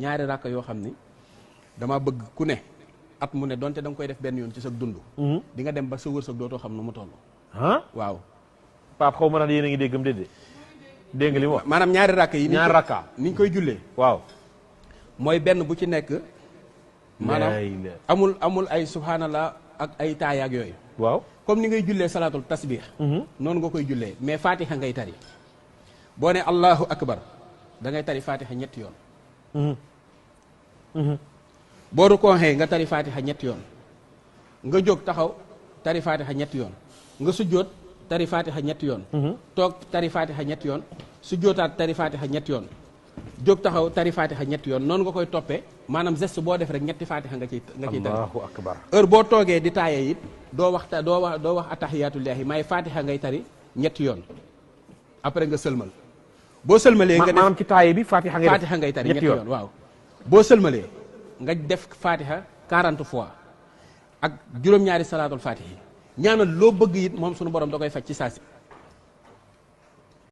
ñaari rakk yoo xam ni dama bëgg ku ne at mu ne donte da nga koy def benn yoon ci sa dund. di nga dem ba sa wërsëg dootoo xam nu mu toll. waaw. Pape xaw ma naan yéen a ngi déggam déedéet dégg nga li mu wax. maanaam ñaari rakk yi. ñaari rakka ni ñu koy jullee. waaw. mooy benn bu ci nekk. maanaam amul ay subhanallah ak ay taayaak yooyu. waaw comme ni ngay jullee salaatul tasbih. noonu nga koy jullee mais fatiha ngay tari. boo ne allahu akbar da ngay tari fatiha ñetti yoon. boo rukkooxee nga tari fatiha ñetti yoon. nga jóg taxaw tari fatiha ñetti yoon. nga sujjóot tari fatiha ñetti yoon. toog tari fatiha ñetti yoon. sujjóotaat tari fatiha ñetti yoon. jóg taxaw tari fatiha ñetti yoon noonu nga koy toppee maanaam geste boo def rek ñetti fatiha nga ciy tari. allahu akbar. heure boo toogee di taaye it doo wax attahiyatullahi may fatiha ngay tari ñetti yoon après nga sëlmal. boo sëlmalee nga def maanaam ci taaye bi fatiha ngay tari ñetti yoon waaw. boo sëlmalee nga def fatiha 40 fois ak juróom-ñaari salaatul fatihi ñaanal loo bëgg it moom sunu borom da koy faj ci saasi.